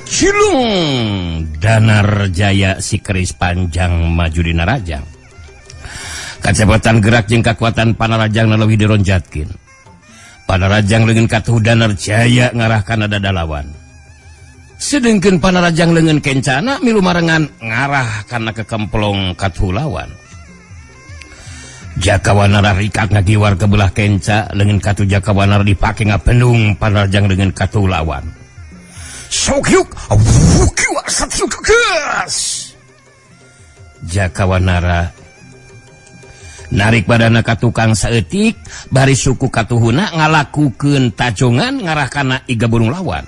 Cilung Danar Jaya si keris panjang maju dina rajang. Kacepatan gerak jeung kakuatan Panarajang leuwih dironjatkeun. Panarajang leungeun katuhu Danar Jaya ngarah kana dada lawan. Sedengkeun Panarajang leungeun kencana milu marengan ngarah kana kekemplong katuhu lawan. Jaka Wanara rikat ngagiwar ke belah kenca, leungeun katuh Jaka Wanara dipake ngapendung Panarajang leungeun katuhu lawan. Sokyuk, Jaka Wanara narik badana ka tukang saeutik, bari suku katuhuna ngalakukeun tajongan ngarah kana iga burung lawan.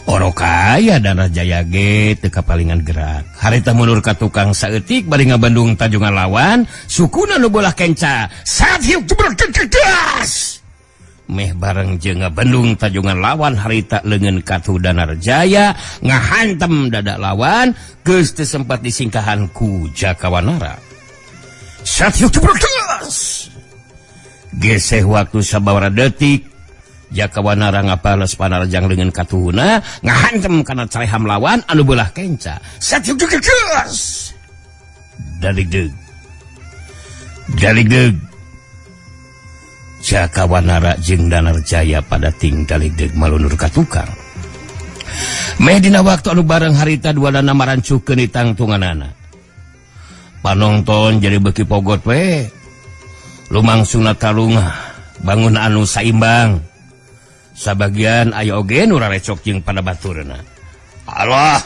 Orok aya Danar Jaya ge teu kapalingan gerak. Harita mundur ka tukang saeutik bari ngabandung tajongan lawan, sukuna nu bolah kenca. Saat hiuk das. Meh bareng jeung ngabendung tajongan lawan, harita leungeun katuh Danar Jaya ngahantem dada lawan, geus teu sempat disingkahan ku Jaka Wanara. Saat hiuk das. Geseh waktu sababaraha detik, Jaka Wanara ngapales Panarajang leungeun katuhuna ngahantem kana careham lawan anu beulah kenca. Saat hiuk das. Daligdeug. Daligdeug. Jaka Wanara jeung Danar Jaya pada ting daligdeug malunur ka tukang. Meh dina waktu anu bareng harita duanana marancukeun ditangtunganana. Panonton jadi beuki pogot we. Lumangsungna tarung bangun anu saimbang. Sabagian aya oge nu rarecok jeung pada baturna. Allah.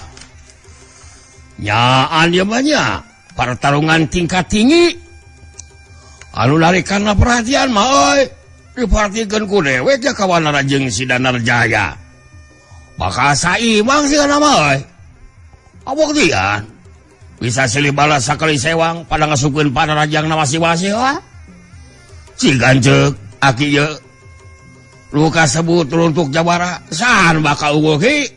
Nyaan ieu mah nya. Pertarungan tingkat tinggi. Anu narik kana perhatian mah euy. Diperhatikeun ku dewek Jaka Wanara jeung si Danar Jaya. Bakal saimbang sih kana mah euy. Kabuktian. Bisa silih balas sakali sewang pada ngasupkeun Panarajang na masing-masing wah. Cigan ceuk aki ieu. Lu kasebut runtuk jawara saha nu bakal unggul ki?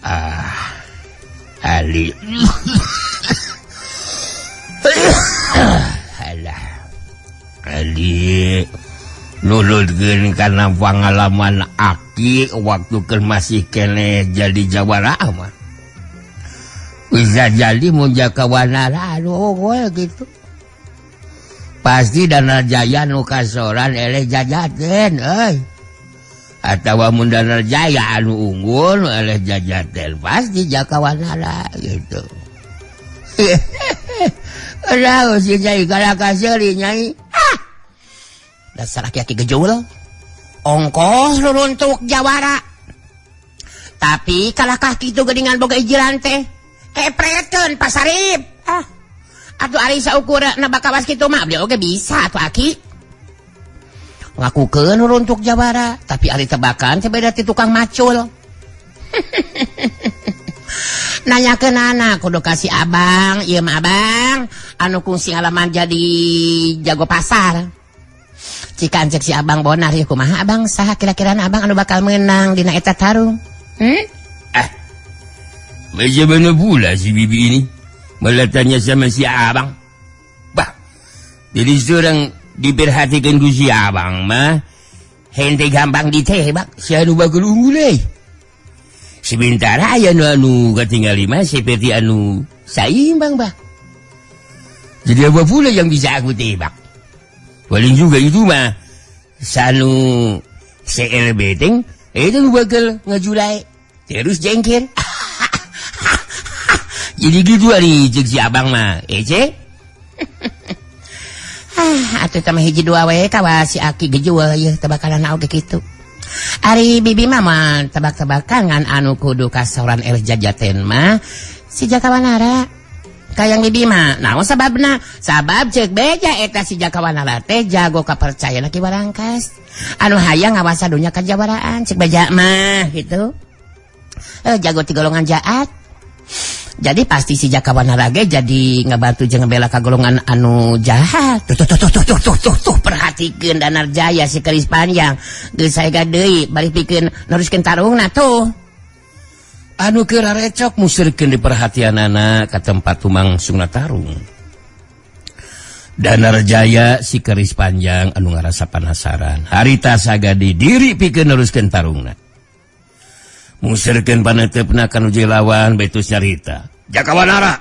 Ah. Ali. Alah. Ali nulutkeun kana pangalaman aki waktu keur masih keneh jadi jawara mah. Bisa jadi mun Jaka Wanara anu unggul gitu. Pasti Danar Jaya nu kasoran eleh jajaten euy. Atawa mun Danar Jaya anu unggul nu eleh jajaten pasti Jaka Wanara gitu. Aduh si Nyai kalah kaseuri Nyai. Ah. Dasar aki-aki gejul. Ongkoh ruruntuk jawara. Tapi kalahkah kitu geuningan boga ijiran teh. Kepretkeun Pak Sarip. Ah. Atuh ari saukur nebak kawas kitu mah abdi oge bisa atuh aki. Ngakukeun ruruntuk jawara, tapi ari tebakan teh beda ti tukang macul. Nanyakeun anak kudu kasih abang, ieu mah abang anu kungsi ngalaman jadi jago pasar. Cikan cek si abang Bonar ieu kumaha abang, saha kira-kira abang anu bakal menang dina eta tarung? Hmm? Ah. Macam mana pula si bibi ini? Malah tanya sama si abang. Bah. Jadi seorang diperhatikan ku si abang mah. Hente gampang ditebak. Si anu bakal unggul eh. Sebentar aya nu anu katingali mah seperti anu saimbang bah. Jadi apa pula yang bisa aku tebak? Paling juga itu mah sanu CLB ting itu nu bakal ngajulai terus jengker. Jadi gitu ari cek si abang mah. Ece. Ah, atuh teh mah hiji dua we kawas si aki gejual ieu tebakalan oge kitu. Ari bibi mah mah tebak-tebakan ngan anu kudu kasoran eleh jajaten mah si Jaka Wanara. Kayang bibi mah naon sababna? Sabab ceuk beja eta si Jaka Wanara teh jago kapercayaan Ki Warangkas. Anu hayang ngawasa dunya kajawaraan ceuk beja mah gitu. Jago ti golongan jaat. Jadi pasti si Jaka Wanara ge jadi ngabantu jeung ngebela ka golongan anu jahat. Tuh tuh tuh tuh tuh tuh tuh tuh perhatikeun Danar Jaya si keris panjang. Geus saega deui bari pikeun neruskeun tarungna tuh. Anu keur recok museurkeun di perhatianana ka tempat tumangsungna tarung. Danar Jaya si keris panjang anu ngarasa panasaran. Harita sagadi diri pikeun neruskeun tarungna. Mungserkeun paneuteup ka nu lawan betus nyarita. Jaka Wanara.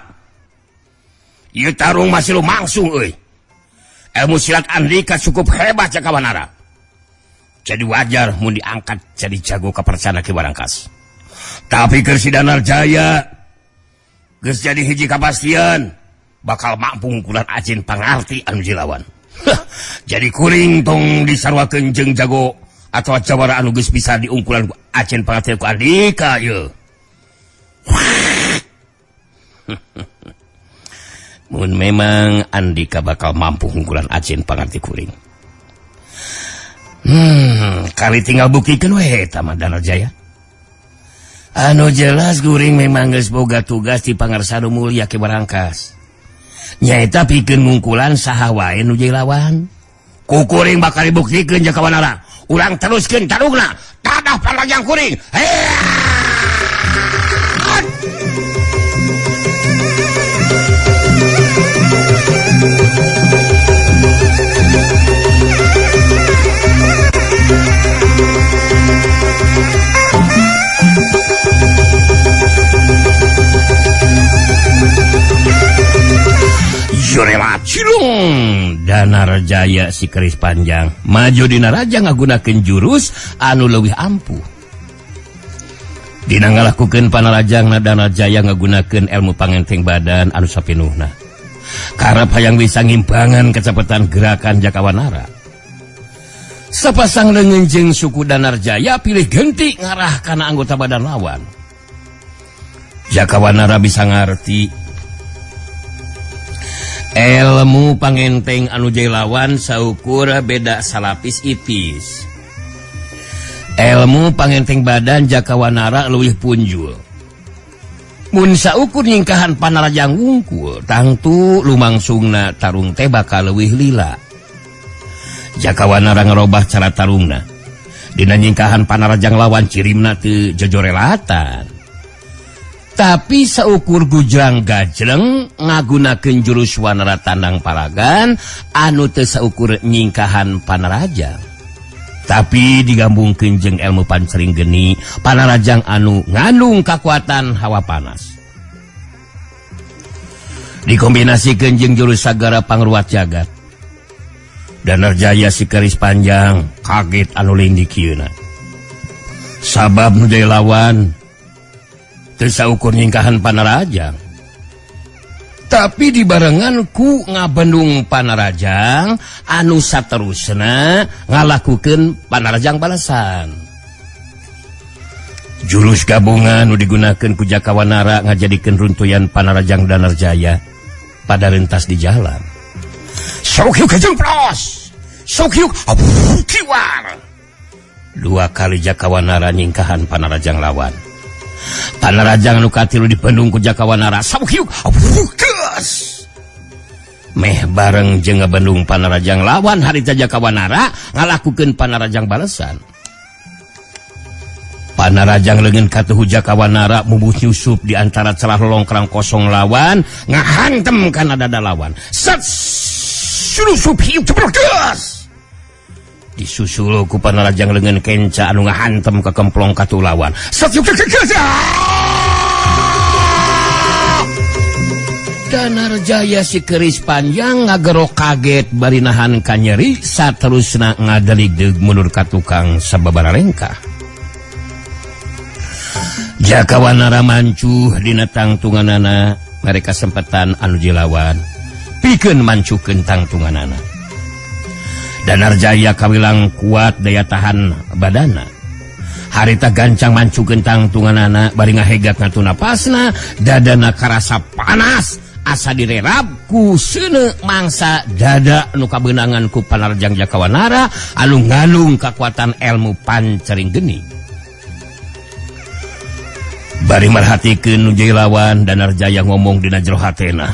Ieu tarung masih lumangsung euy. Ilmu silat Andika cukup hebat Jaka Wanara. Jadi wajar mun diangkat jadi jago kapercana Ki Warangkas. Tapi keur si Danarjaya geus jadi hiji kapastian bakal mampu ngungkulan Acin pangarti anu jilawan. Jadi kuring tong disaruakeun jeung jago atau jawara anu geus bisa diungkulan ku Acin pangarti ku Andika ieu. Mun memang Andika bakal mampu ngungkulan Acin pangarti kuring. Kali tinggal buktikeun we eta mah Danarjaya. Anu jelas guring memang geus boga tugas di Pangarsanu Mulya Ki Warangkas. Nyaeta pikeun ngungkulan saha wae nu jadi lawan. Ku kuring bakal dibuktikeun Jaka Wanara. Urang teruskeun tarungna. Tadah panajang kuring. Jurela cilung Danarjaya si keris panjang maju dina raja ngagunakeun jurus anu leuwih ampuh. Dina ngalakukeun panarajangna Danarjaya ngagunakeun ilmu pangenteng badan anu sapinuhna. Karep hayang bisa ngimbangan kecepatan gerakan Jaka Wanara. Sapasang leungeun jeung suku Danarjaya pilih genti ngarah kana anggota badan lawan. Jaka Wanara bisa ngarti ilmu pangenteng anu jai lawan saukur beda salapis ipis. Ilmu pangenteng badan Jaka Wanara leuwih punjul. Mun saukur nyingkahan panarajang wungkul, tangtu lumangsungna tarung teh bakal leuwih lila. Jaka Wanara ngerobah cara tarungna. Dina nyingkahan panarajang lawan cirimna teu jojorelatan. Tapi saukur gujrang gajleng ngagunakeun jurus Wanara Tandang Paragan anu teu saukur nyingkahan panarajang. Tapi digabungkeun jeung ilmu pancering geni panarajang anu ngandung kakuatan hawa panas. Dikombinasikeun jeung jurus sagara pangruwat jagat. Danarjaya si keris panjang kaget anu lain dikieuna. Sabab nu jadi lawan teu saukur nyingkahan panarajang. Tapi dibarengan ku ngabendung panarajang anu saterusna ngalakukeun panarajang balasan. Jurus gabungan nu digunakeun ku Jaka Wanara ngajadikeun runtuyan panarajang Danarjaya pada rentas di jalan. Sokyuk kejeng pros. Sokyuk kiwar. Dua kali Jaka Wanara nyingkahan panarajang lawan. Panarajang nu katilu dipendung ku Jaka Wanara. Sokyuk gas. Meh bareng jeung ngabendung panarajang lawan harita Jaka Wanara ngalakukeun panarajang balasan. Panarajang leungeun katuhu Jaka Wanara mubuh nyusup di antara celah lolongkrang kosong lawan ngahantem kana dada lawan. Set sulusup hiup cebrok gas. Disusul ku panarajang leungeun kenca anu ngahantem ka kemplong katu lawan. Set gas. Danarjaya si keris panjang ngagerok kaget bari nahan kanyeri saterusna ngadeligdeug mundur ka tukang sababara lengkah. Jaka Wanara mancuh dina tangtunganana mereka sempetan anu jilawan pikeun mancukeun tangtunganana. Danarjaya kawilang kuat daya tahan badana. Harita gancang mancukeun tangtunganana bari ngahegat ngatu napasna dadana karasa panas asa direrab ku seuneu mangsa dada nu kabeunangan ku panarjang Jaka Wanara anu ngalung kakuatan ilmu pancering geni. Bari merhatikeun nu jadi lawan Danarjaya ngomong dina jero hatena.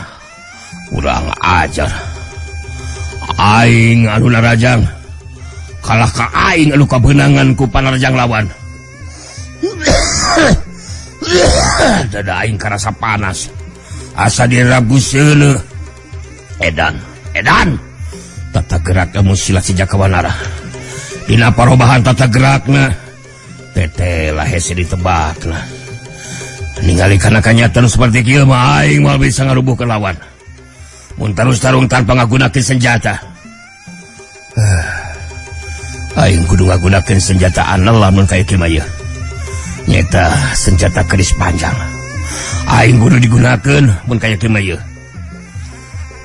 Urang ajar. Aing anu narajang kalah ka aing anu kabeunangan ku panarjang lawan. Dada aing karasa panas. Asa diragu seuneu. Edan, edan. Tata gerak ilmu silat si Jaka Wanara. Dina parobahan tata gerakna Tete lah hese ditebak lah. Ningali kana kanyataan seperti kieu mah aing moal bisa ngarubuhkeun lawan. Mun terus tarung tanpa ngagunakeun senjata. Aing kudu ngagunakeun senjata andalan mun kaya kieu mah ieu. Nyeta senjata keris panjang. Aing kudu digunakeun mun kaya kieu mah ieu.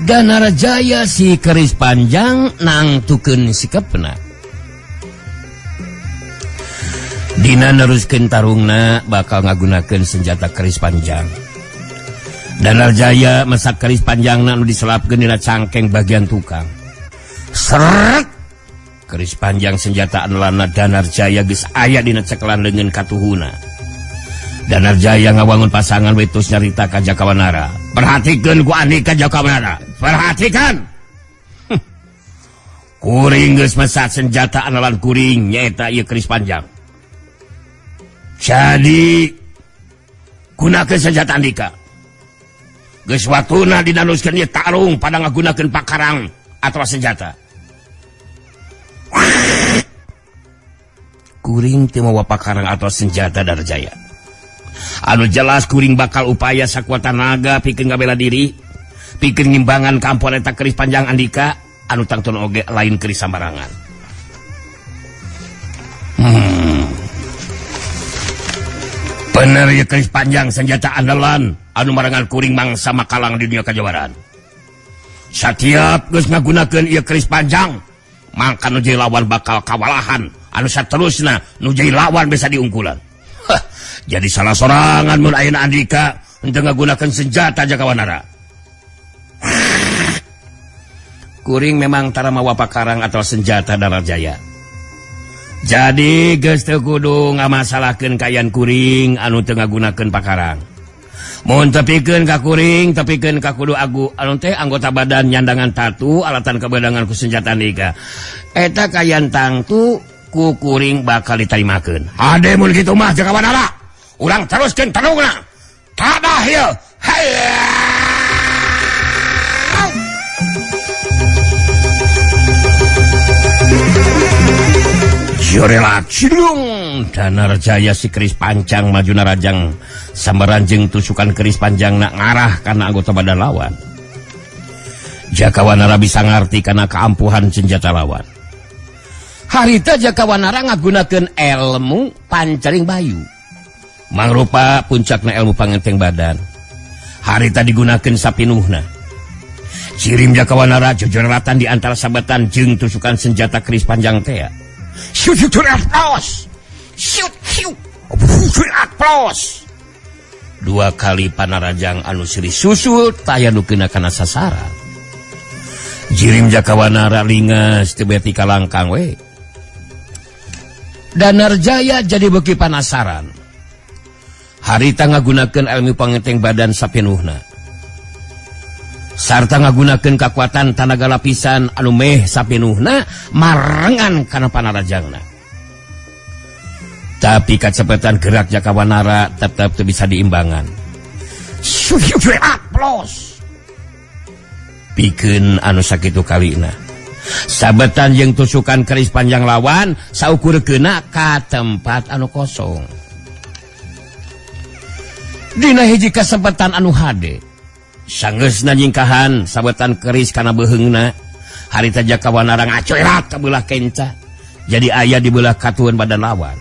Danarjaya si keris panjang nangtukeun sikepna. Dina neruskeun tarungna bakal ngagunakeun senjata keris panjang. Danarjaya mesak keris panjangna nu diselapkeun dina cangkeng bagian tukang. Seret! Keris panjang senjata andalanna Danarjaya geus aya dina cekelan leungeun katuhuna. Danarjaya ngawangun pasangan we tos nyarita ka Jakawanara. Perhatikeun ku Andika Jakawanara. Perhatikan. Kuring geus mesat senjata andalan kuring nyaeta ieu keris panjang. Jadi gunakeun senjata Andika. Geus waktuna dinanuskeun ieu tarung pada ngagunakeun pakarang atawa senjata. Kuring teu mawa pakarang atawa senjata Danarjaya. Anu jelas kuring bakal upaya sakuat tanaga pikeun ngabela diri, pikeun ngimbangan kampon eta keris panjang Andika anu tangtun oge lain keris sambarangan. Bener ieu keris panjang senjata andalan anu marangan kuring mangsa makalang di dunia kajawaran. Satiap geus ngagunakeun ieu keris panjang, mangka nu jadi lawan bakal kawalahan, anu saterusna nu jadi lawan bisa diunggulan. Hah, jadi salah sorangan mun ayeuna Andika henteu ngagunakeun senjata Jakawanara. Kuring memang tara mawa pakarang atau senjata Danarjaya. Jadi geus teu kudu ngamasalahkeun kaayaan kuring anu teu ngagunakeun pakarang. Mun tepikeun ka kuring, tepikeun ka kudu agu anu teh anggota badan nyandangan tatu alatan kebedangan ku senjata Andika. Eta kaayaan tangtu ku kuring bakal ditarimakeun. Hade mun kitu mah Jakawanara. Urang teruskeun tarungna. Tadah ieu. Hayya. Jorela cilung Danarjaya si keris pancang maju narajang sambaranjeng tusukan keris panjang nak ngarah karena anggota badan lawan. Jakawanara bisa ngarti karena keampuhan senjata lawan. Harita Jakawanara ngagunakeun ilmu pancaring bayu. Mangrupa puncakna ilmu pangenteng badan. Harita digunakeun sapinuhna. Cirim Jakawanara jojorelatan di antara sabetan jeung tusukan senjata keris panjang tea. Shoot shoot applause. Shoot shoot. Shoot applause. Dua kali panarajang anu silih susul taya nu kena kana sasaran. Jirim Jakawanara lingas teu beti kalangkang we. Danarjaya jadi beuki panasaran. Harita ngagunakeun ilmu pangenteng badan sapinuhna. Sarta ngagunakeun kakuatan tanaga lapisan anu meh sapinuhna marengan kana panarajangna. Tapi kacepetan gerak Jakawanara tetep teu bisa diimbangan. Applause. Pikeun anu sakitu kalina. Sabetan jeung tusukan keris panjang lawan saukur keuna ka tempat anu kosong. Dina hiji kasempatan anu hade. Sanggeusna nyingkahan sabetan keris kana beuheungna. Harita Jakawanara ngacoerat ka beulah kenca. Jadi aya di beulah katueun badan lawan.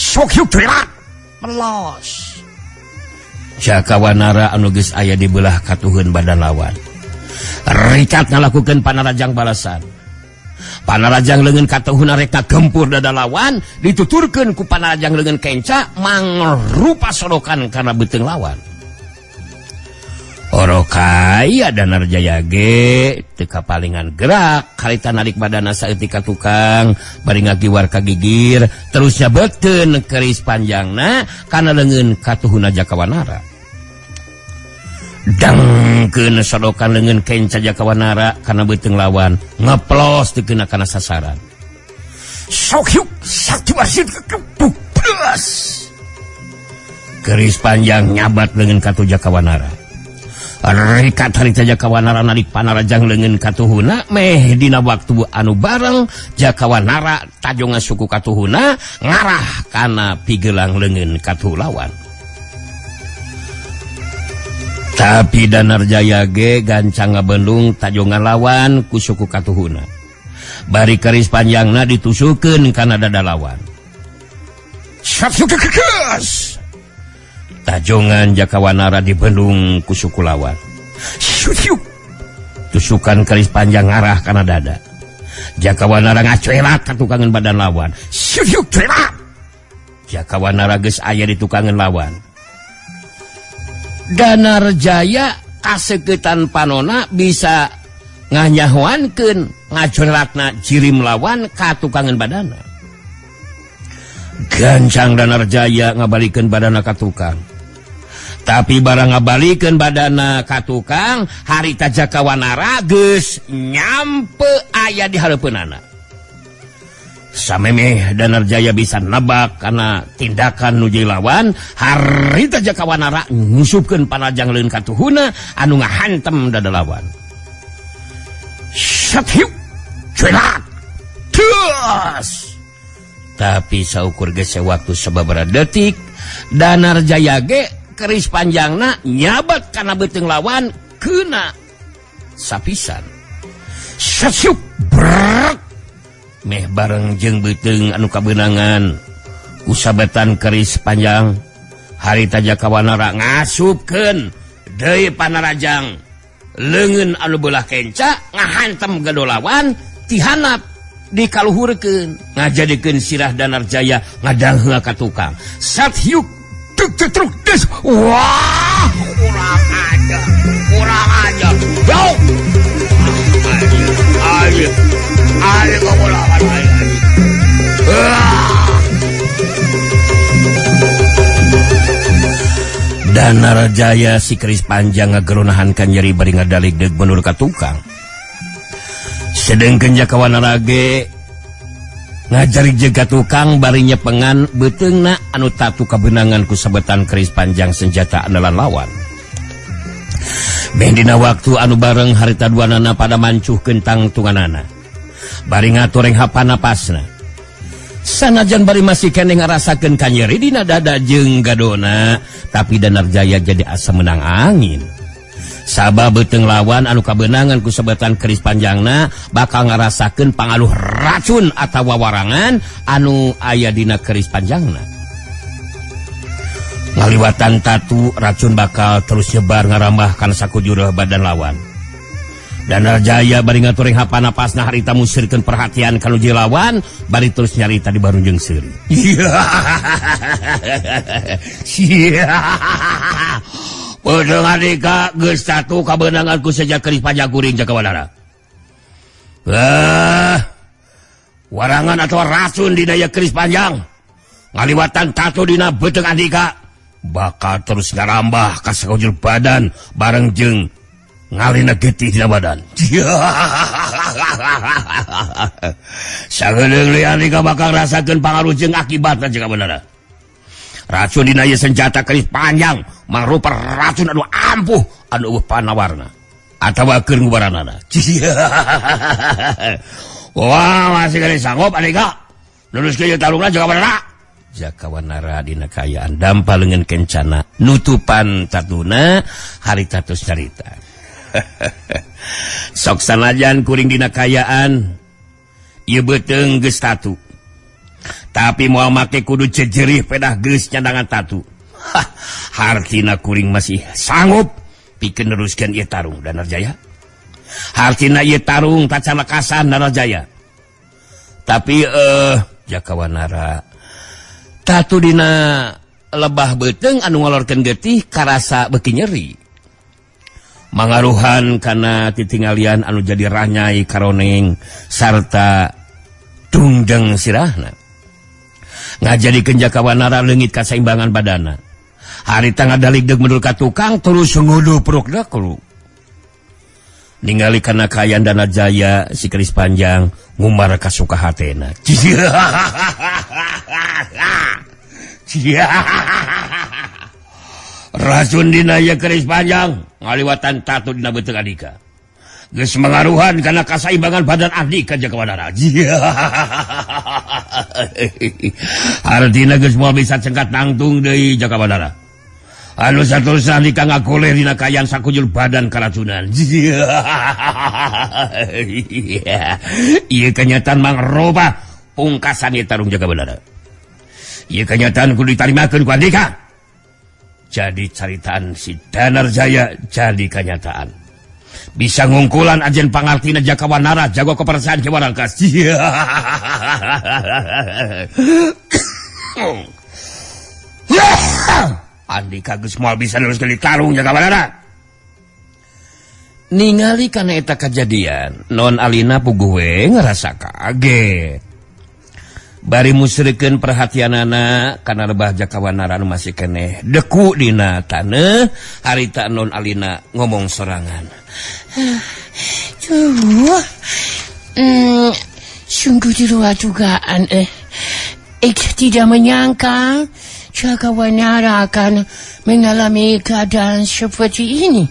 Sok yuk coerat. Melos. Jakawanara anu geus aya di beulah katuheun badan lawan. Rikat ngalakukeun panarajang balasan. Panarajang leungeun katuhuna rek gempur dada lawan, dituturkeun ku panarajang leungeun kenca mangrupa sorokan kana beuteung lawan. Orokaya Danarjaya ge teu kapalingan gerak harita narik badana saeutik ka tukang bari ngagiwar ka gigir terus nyabetkeun keris panjangna kana leungeun katuhuna Jakawanara. Dangkeun sodokan leungeun kenca Jakawanara kana beuteung lawan ngeplos teu kena kana sasaran. Sok yuk satu wasit kepuplas. Keris panjang nyabat leungeun katu Jakawanara. Rikat harita Jakawanara narik panarajang leungeun katuhuna meh dina waktu anu bareng Jakawanara tajongan suku katuhuna ngarah kana pigelang leungeun katuhu lawan. Tapi Danarjaya ge gancang ngabendung tajongan lawan ku suku katuhuna. Bari keris panjangna ditusukeun kana dada lawan. Syafyukekes. Tajongan Jakawanara dibendung ku suku lawan. Syuk. Tusukan keris panjang ngarah kana dada. Jakawanara ngacuelak ka tukangan badan lawan. Syuk cuelak. Jakawanara geus aya di tukangan lawan. Danarjaya kaseketan panona bisa nganyahoankeun ngacuelakna jirim lawan ka tukangan badana. Gancang Danarjaya ngabalikeun badana ka tukang. Tapi barang ngabalikeun badana ka tukang, harita Jakawanara geus nyampe aya di hareupeunana. Samemeh Danarjaya bisa nebak kana tindakan nu jadi lawan, harita Jakawanara nyusupkeun panajang leungeun katuhuna anu ngahantem dada lawan. Syathiuk, cuelak, terus. Tapi saukur gese waktu sababaraha detik, Danarjaya ge keris panjangna nyabat kana beuteung lawan kena sapisan. Syathiuk, brek. Meh bareng jeung beuteung anu kabeunangan kusabetan keris panjang, harita Jakawanara ngasupkeun deui panarajang leungeun anu beulah kenca ngahantem gado lawan tihanap dikaluhurkeun ngajadikeun sirah Danarjaya ngadangheula ka tukang. Sathyuk tuk tuk truk des. Wah, kurang aja, kurang aja. Yo. Ayo, ayo, kurang aja. Danarjaya si keris panjang ngageronahankan nyeri bari ngadalig deuk menur ka tukang. Sedengkeun Jakawanara ge ngajari jaga tukang bari nyepengan beuteungna anu tatu kabeunangan ku sabetan keris panjang senjata andalan lawan. Beh dina waktu anu bareng harita duanana pada mancuhkeun tangtunganana. Bari ngatur renghapan napasna. Sanajan bari masih keneh ngarasakeun kanyeri dina dada jeung gadona, tapi Danarjaya jadi asa menang angin. Sabab beuteung lawan anu kabeunangan ku sabetan keris panjangna bakal ngarasakeun pangaruh racun atawa warangan anu aya dina keris panjangna. Ngaliwatan tatu racun bakal terus nyebar ngarambah kana sakujur badan lawan. Danarjaya bari ngatur renghapan napasna harita musirkeun perhatian ka nu lawan bari terus nyarita di barunjeung seuri. Beuteung adika geus tatu kabeunangan ku seja keris panjang kuring Jakawanara. Warangan atau racun dina ieu keris panjang ngaliwatan tatu dina beuteung andika bakal terus ngarambah ka sakujur badan bareng jeung ngalina getih dina badan. Sagedeung deui andika bakal rasakeun pangaruh jeung akibatna Jakawanara. Racun dina ieu senjata keris panjang mangrupa racun anu ampuh anu eueuh panawarna atawa keur ngubaranana. Wah, masih keneh sanggup andika lulus ke tarungna Jakawanara. Jakawanara dina kaayaan dampa leungeun kencana nutupan tatuna harita tos carita. Sok sanajan kuring dina kaayaan ieu beuteung geus tatu. Tapi moal make kudu jejerih pedah geus nyandangan tatu. Hartina kuring masih sanggup pikeun neruskeun ieu tarung Danarjaya. Hartina ieu tarung tacan lekasan Danarjaya. Tapi Jakawanara tatu dina lebah beuteung anu ngolorkeun getih karasa beuki nyeri. Mangaruhan kana titingalian anu jadi ranyai karoneng sarta tungjeng sirahna. Ngajadikeun Jakawanara leungit kasaimbangan badana. Harita ngadalig deuk mundur ka tukang terus nguduh peruk deuk. Ningali kana kaayaan Danarjaya si keris panjang ngumbar kasuka hatena. Racun dina ieu keris panjang ngaliwatan tatu dina beuteung Andika. Geus mangaruhan kana kasaimbangan badan Andika Jaka Wanara. Artina geus moal bisa cengkat nangtung deui Jaka Wanara. Anu saterusna Andika ngagoler dina kaayaan sakujur badan karacunan. Ieu kenyataan mangrobah pungkasan ieu tarung Jaka Wanara. Ieu kenyataan kudu ditarimakeun ku Andika. Jadi caritaan si Danarjaya jadi kenyataan. Bisa ngungkulan ajen pangartina Jaka Wanara jago kepercayaan Ki Warangkas. Andika geus moal bisa neruskeun tarung Jaka Wanara. Ningali kana eta kajadian, Non Alina puguh we ngerasa kaget. Bari musrikeun perhatianana kana rebah Jaka Wanara anu masih keneh deku dina taneuh, harita Non Alina ngomong sorangan. Duh, sungguh di luar dugaan. Ik tidak menyangka Jaka Wanara akan mengalami keadaan seperti ini.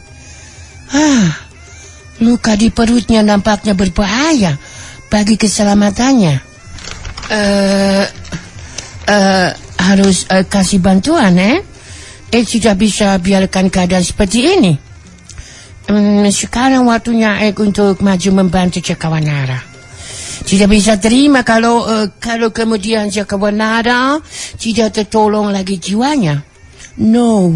Luka di perutnya nampaknya berbahaya bagi keselamatannya. Harus kasih bantuan, eh? Tidak bisa biarkan keadaan seperti ini. Sekarang waktunya untuk maju membantu Jaka Wanara. Tidak bisa terima kalau kemudian Jaka Wanara tidak tertolong lagi jiwanya. No,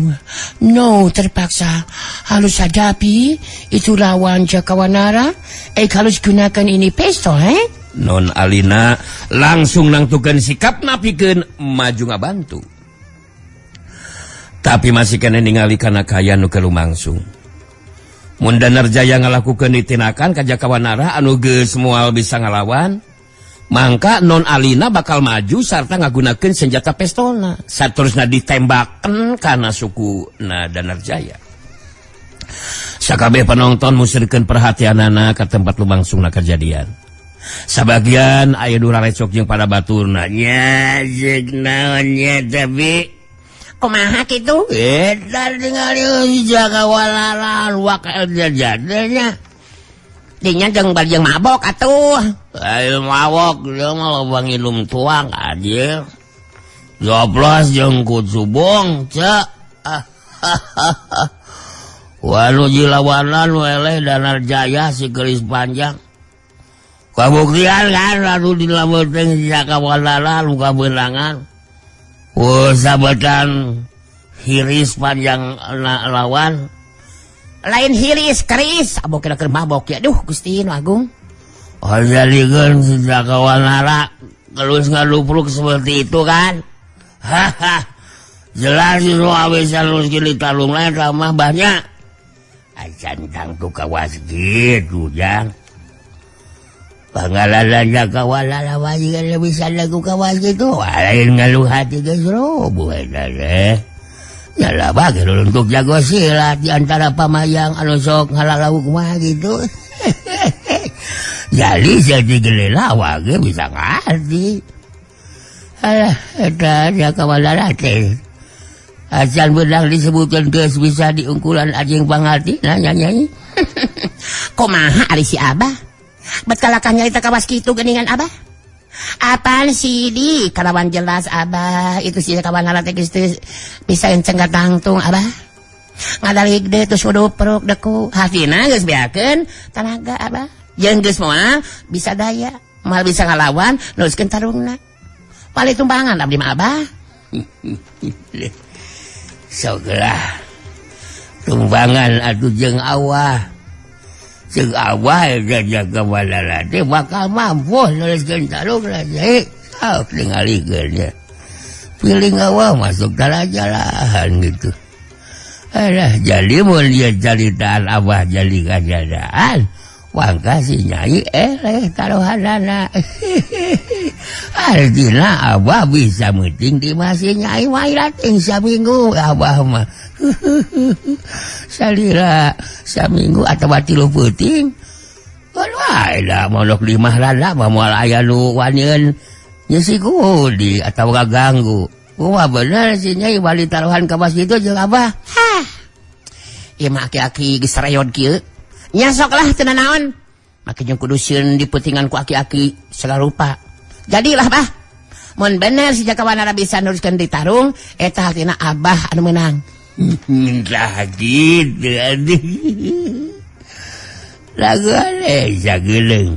terpaksa harus hadapi itu lawan Jaka Wanara. Harus gunakan ini pistol, eh? Non Alina langsung nangtukeun sikap napikeun maju ngabantu. Tapi masih kena ningali kana kaya nu kelumangsung. Mun Danarjaya ngalakukeun ditinakan ka Jaka Wanara anu geus moal bisa ngalawan, mangka Non Alina bakal maju sarta ngagunakeun senjata pistolna. Saterusna ditembakeun kana suku na Danarjaya. Sakabeh penonton musrikeun perhatianana ka tempat lumangsungna kejadian. Sabagian aya nu rarecok jeung pada baturna nya jeung naon nya tapi kumaha kitu? Eta ningali Jaka Wanara wakal jajadnya. Dinya jeung bari jeung mabok atuh. Ayo mabok dia mah loba nginum tuang anjir. Joplos jeung kucubung cek. Wanu jilawanan weleh Danarjaya si keris panjang. Kabuktian kan lalu dilaweuteng Jaka Wanara luka beunangan. Sabetan hiris panjang lawan. Lain hiris keris, abok kira keur mabok ya. Duh Gusti nu agung. Oh jadikeun si Jaka Wanara terus ngadupruk seperti itu kan. Haha. Jelas itu bisa terus gini tarung lain ramah banyak. Acan tangtu kawas gitu jang. Pangalalan Jaka Wanara wajikan bisa lagu kawas gitu. Lain ngaluh hati geus roboh eta teh. Yalah bagi untuk jago silat di antara pamayang anu sok ngalalau kumaha gitu. Jadi jadi gede lawa ge bisa ngarti. Alah eta Jaka Wanara teh. Acan beunang disebutkeun geus bisa diungkulan anjing pangartina nyanyi. Kumaha ari si Abah? Bet kalakan nyarita kawas kitu geuningan Abah? Apaan sih di kalawan jelas Abah itu si Jaka Wanara teh geus bisa encengkat tangtung Abah. Ngadalik deui terus udupruk deku hatina geus beakeun tanaga Abah. Jeung geus moal bisa daya, moal bisa ngalawan neruskeun tarungna. Paling tumpangan abdi mah Abah. Sok lah. Tumpangan atuh jeung awah. Jeung awah Jaka Wanara teh bakal mampu neruskeun tarung teh. Sok ningalikeun nya. Piling awah masuk jalan gitu. Alah jadi mun ieu caritaan abah jadi kajadaan. Wangka si Nyai eleh taruhanana. Artina abah bisa meuting di masih Nyai wae saminggu abah mah. Salira saminggu atawa 3 peuting. Wae da mondok di imah lada mah moal aya nu wanieun nyesi kudi atawa ganggu. Wah bener si Nyai bali taruhan ka masjid itu jeung abah. Ha, Ieu mah aki-aki geus reyod kieu. Nya sok lah teu nanaon. Make jeung kudu sieun diputingan ku aki-aki segala rupa. Jadilah bah. Mun bener si Jaka Wanara bisa neruskeun ditarung, eta hartina abah anu meunang. Tah kitu aduh. Lagu aneh sageuleuh.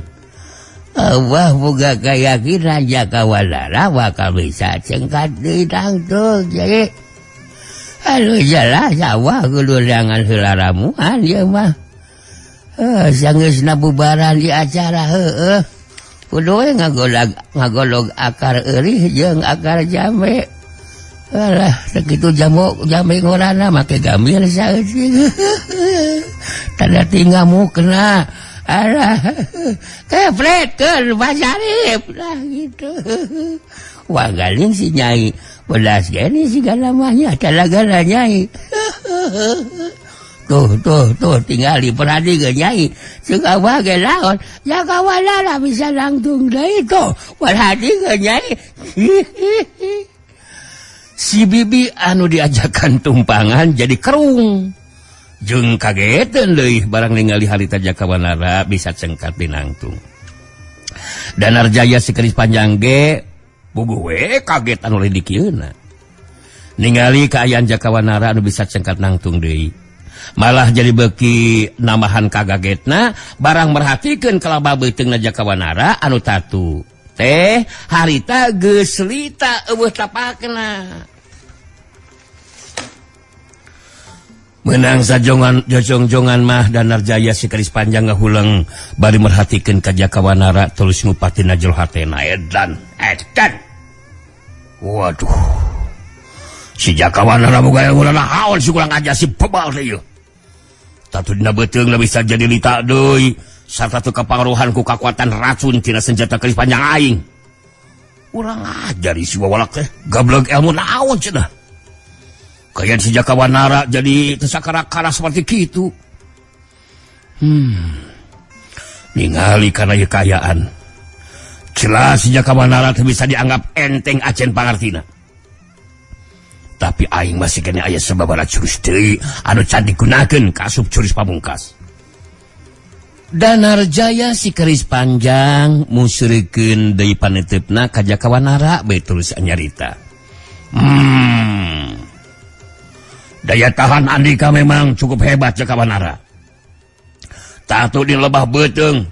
Abah boga kayakinan Jaka Wanara bakal bisa cengkat deui tangtung. Jadi aduh jelas abah kudu neangan heula ramuan ieu mah. Sanggeusna bubaran di acara heueuh. Kudu we ngagolog akar eurih jeung akar jambe. Alah, sakitu jambu jambe ngorana make gamir saeutik. Tanda tingamukna. Alah, kepretkeun Pak Sarip lah gitu. Wah galing si Nyai. Belas gini sigana mah nya talagana Nyai. Tuh tuh tuh tinggal diperhatikeun Nyai. Ceuk abah ge naon? Jaka Wanara bisa langtung deui tuh. Perhatikeun Nyai. Si bibi anu diajakan tumpangan jadi kerung. Jeung kagetan deui barang ningali harita Jaka Wanara bisa cengkat dinangtung. Danarjaya si keris panjang ge puguh we kaget anu lain dikieuna. Ningali kaayaan Jaka Wanara anu bisa cengkat nangtung deui. Malah jadi beuki nambahan kagagetna barang merhatikeun kalaba beuteungna Jaka Wanara anu tatu. Teh harita geus lita eueuh tapakna. Menang sajongan jojongjongan mah Danarjaya si keris panjang ngahuleng bari merhatikeun ka Jaka Wanara terus ngupatina jero hatena edan edan. Waduh. Si Jaka Wanara boga ilmu haon si kurang aja si bebal teh ieu. Tatu dina beuteung bisa jadi lita deui sarta teu kapangaruhan ku kakuatan racun tina senjata keris panjang aing. Urang ajar si wawalak teh gableg ilmu naon cenah. Kayak si Jaka Wanara jadi tesakara-kara seperti kitu. Ningali kana ieu kaayaan. Jelas si Jaka Wanara teu bisa dianggap enteng acen pangartina. Tapi aing masih kene aya sababaraha jurus deui anu can digunakeun ka asup jurus pamungkas. Danarjaya si keris panjang musrikeun deui paneuteup ka Jaka Wanara bae terus nyarita. Daya tahan Andika memang cukup hebat Jaka Wanara. Tatu di lebah beuteung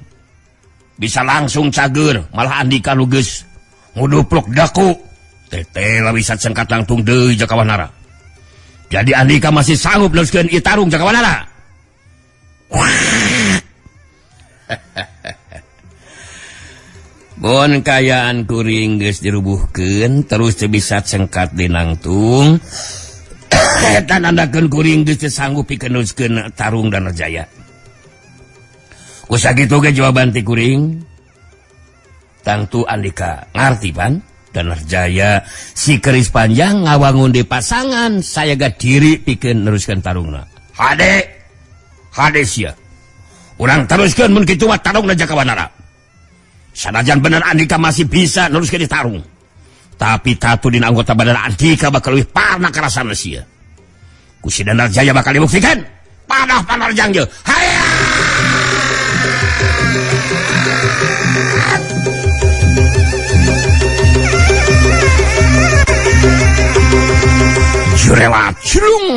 bisa langsung cager, malah Andika nu geus ngudupluk daku. Teteh bisa cengkat langsung deui Jaka Wanara. Jadi Andika masih sanggup neruskeun ieu tarung Jaka Wanara. Bon kayaan kuring geus dirubuhkeun terus teu bisa cengkat dinangtung. Eta nandakeun kuring geus teu sanggup pikeun neruskeun tarung Danarjaya. Ku sakitu ge jawaban ti kuring. Tangtu Andika ngarti pan? Danarjaya si keris panjang ngawangun di pasangan sayaga diri pikeun neruskeun tarungna. Hade hade sia. Urang teruskeun mun kitu mah tarungna Jaka Wanara. Sanajan bener Andika masih bisa neruskeun di tarung. Tapi tatu dina anggota badan Andika bakal leuwih parna karasana sia. Ku si Danarjaya bakal dibuktikan. Panah panarjang je. Hayya! Jurewat culung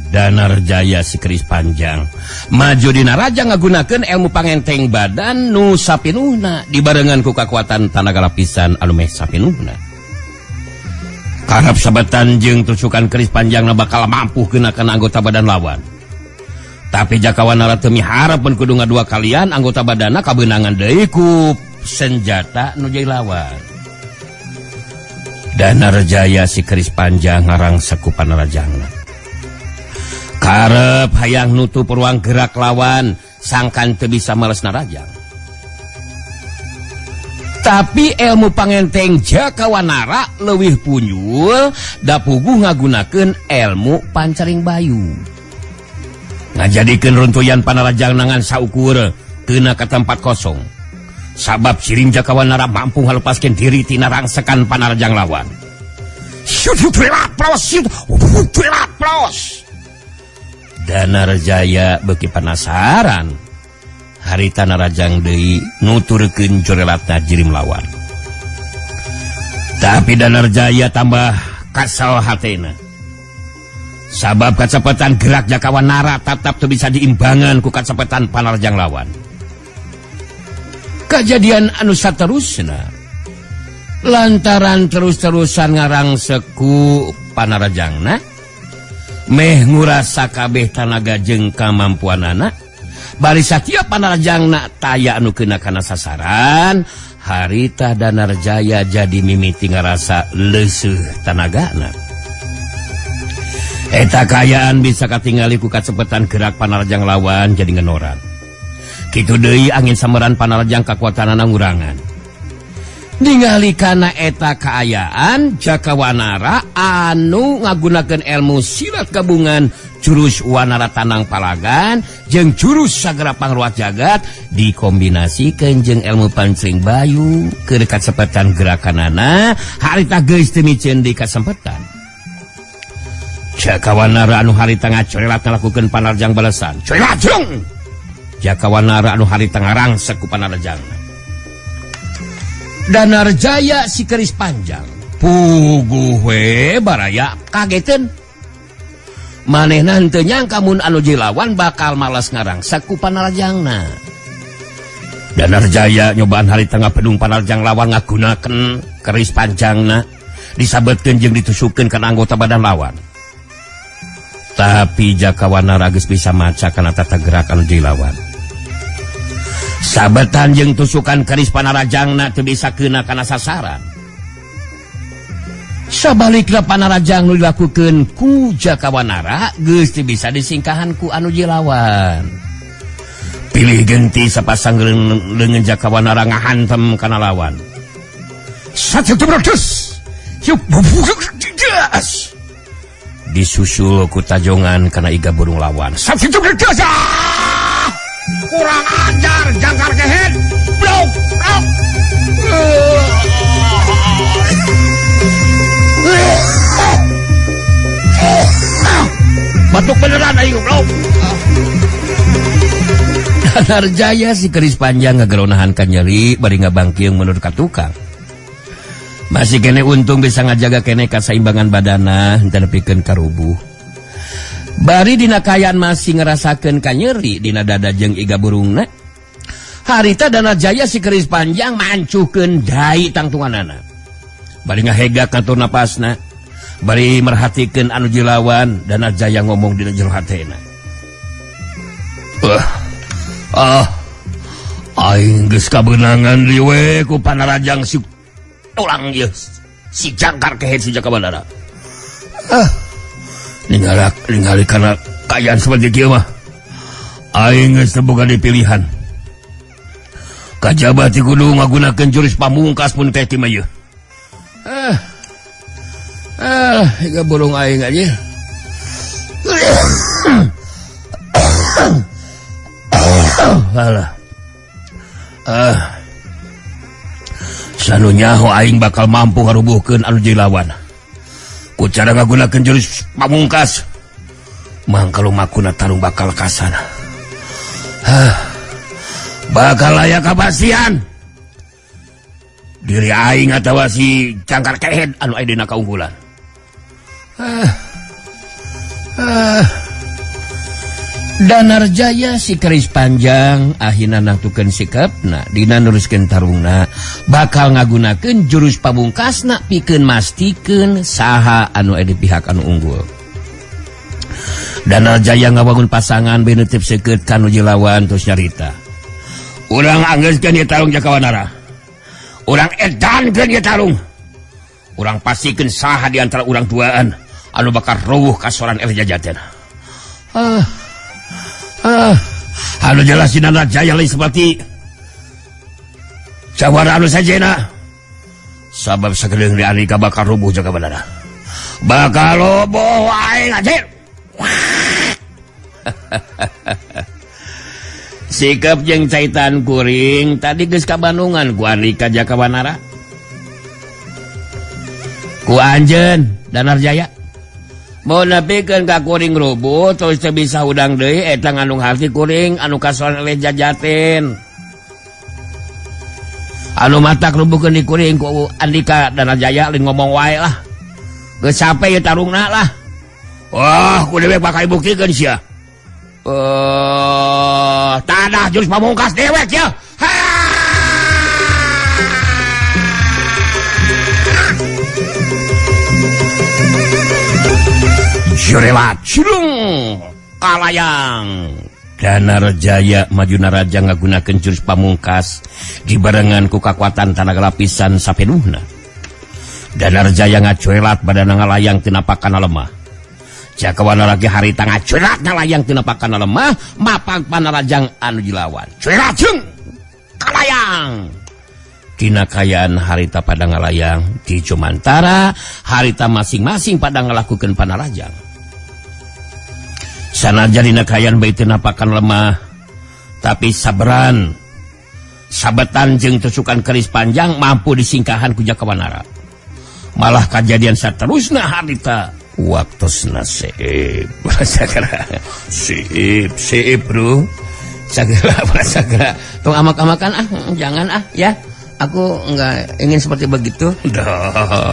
Danarjaya si keris panjang maju dina raja ngagunakeun ilmu pangenteng badan nu sapinuhna dibarengan ku kakuatan tanaga lapisan anu meh sapinuhna. Karep sabetan jeung tusukan keris panjangna bakal mampu kena anggota badan lawan. Tapi Jaka Wanara teu miharep mun kudu ngadua kalian anggota badanna kabeunangan deui ku senjata nu jadi lawan. Danarjaya si keris panjang ngarang saku panarajangna. Karep hayang nutup ruang gerak lawan sangkan teu bisa males narajang. Tapi ilmu pangenteng Jaka Wanara leuwih punyul da puguh ngagunakeun ilmu pancaring bayu. Ngajadikeun runtuyan panarajang nangan saukur keuna ka tempat kosong. Sabab siring Jaka Wanara mampu ngalepaskeun diri tina rangsekan panarajang lawan. Danarjaya beuki penasaran harita narajang deui nuturkeun corelatna jirim lawan. Tapi Danarjaya tambah kasal hatena. Sabab kacepetan gerak Jakawanara tatap teu bisa diimbangan ku kacepetan panarjang lawan. Kejadian anu saterusna lantaran terus-terusan ngarangsek ku panarajangna meh nguras sakabeh tanaga jeung kamampuanana bari satiap panarajangna taya anu kena kana sasaran harita Danarjaya jadi mimiti ngarasa leuseuh tanagana. Eta kaayaan bisa katingali ku kacepetan gerak panarajang lawan jadi ngenoran. Kitu deui angin sameran panarajang kakuatanana ngurangan. Ningali kana eta kaayaan Jakawanara anu ngagunakeun ilmu silat gabungan jurus Wanara Tanang Palagan jeung jurus Sagara Pangruwat Jagat dikombinasikeun jeung ilmu Pancring Bayu keur kacepetan gerakanana harita geus teu miceun deui kasempetan. Jakawanara anu harita ngacorelat ngalakukeun panarjang balesan. Corelat jung! Jakawanara anu harita ngarangsek ku panarjang. Danarjaya si keris panjang puguh we baraya kageteun. Manehna henteu nyangka mun anu jilawan bakal malas ngarangsek ku panarjangna. Danarjaya nyobaan harita ngapedung panarjang lawan ngagunakeun keris panjangna disabetkeun jeung ditusukkeun kana anggota badan lawan. Tapi Jakawanara geus bisa maca kana tata gerak anu dilawan. Sabetan jeung tusukan keris panarajangna teu bisa keuna kana sasaran. Sabalikna panarajang nu dilakukeun ku Jakawanara geus teu bisa disingkahan ku anu jilawan. Pilih genti sapasang leungeun Jakawanara ngahantem kana lawan. Satu berdus. Disusul ku tajongan kana iga burung lawan. Satu berdus. Kurang ajar jangkar kehed. Blok, blok. Batuk beneran aing blok. Danarjaya si keris panjang ngageronahan ka nyeri bari ngabangkiung menurut ka tukang. Masih kene untung bisa ngajaga kene kasaimbangan badana henteu nepikeun karubuh. Bari dina kaayaan masih ngerasakeun kanyeri dina dada jeung iga burungna. Harita Danarjaya si keris panjang mancuhkeun dai tangtunganana. Bari ngahegak ngatur napasna. Bari merhatikeun anu jilawan Danarjaya ngomong dina jero hatena. Aing geus kabeunangan deui we ku panarajang si tulang ieu si jangkar kehed si Jakawanara. Ningali kana kaayaan seperti kieu mah aing geus teu boga deui pilihan. Kajaba ti kudu ngagunakeun jurus pamungkas pun teh ti mah ieu. Iga burung aing aja. Alah. Sanu nyaho aing bakal mampu ngarubuhkeun anu jilawan. Ku cara ngagunakeun jurus pamungkas, mangka lumakuna tarung bakal kasana. Bakal aya kapastian. Diri aing atawa si jangkar kehed anu aya dina kaunggulan. Danarjaya si keris panjang akhirna nangtukeun sikapna dina neruskeun tarungna bakal ngagunakeun jurus pamungkasna pikeun mastikeun saha anu aya di pihak anu unggul. Danarjaya ngawangun pasangan benetip seukeut ka nu jilawan terus nyarita. Urang anggeuskeun ieu tarung Jakawanara. Urang edankeun ieu tarung. Urang pastikeun saha di antara urang duaan anu bakal ruwuh kasoran El Jajaten. Anu jelas si Danarjaya lain seperti jawara anu sajena. Sabab sagedeung di Andika bakal rubuh Jakawanara. Bakal roboh aing anjir. Sikap jeung caitan kuring tadi geus kabandungan ku Andika Jakawanara. Ku anjeun Danarjaya. Mau nepikeun ka kuring rubuh terus teu bisa hudang deui eta ngandung harti kuring anu kasoran oleh jajaten. Anu matak rubuhkeun di kuring ku Andika Danarjaya lain ngomong wae lah. Geus capek ieu tarungna lah. Wah, ku dewek bakal buktikeun sia. Tanah jurus pamungkas dewek ya. Jurelat cilung kalayang. Danarjaya maju naraja ngagunakeun jurus pamungkas dibarengan ku kakuatan tanaga lapisan sapenuhna. Danarjaya ngacuelat badana ngalayang tina pakana lemah. Jakawana lagi harita ngacuelat ngalayang tina pakana lemah, mapag panarajang anu dilawan. Cuelat jeung kalayang. Dina kayaan harita pada ngalayang di Jumantara, harita masing-masing pada ngalakukeun panarajang. Sanajan dina kaayaan bae teu napakan lemah, tapi sabran sabetan jeung tusukan keris panjang mampu disingkahan ku Jakawanara. Malah kajadian saterusna harita waktosna seep. Seep, seep bro. Sagala sagala. Tong amak-amakan ah, jangan ah ya. Aku enggak ingin seperti begitu. Dah.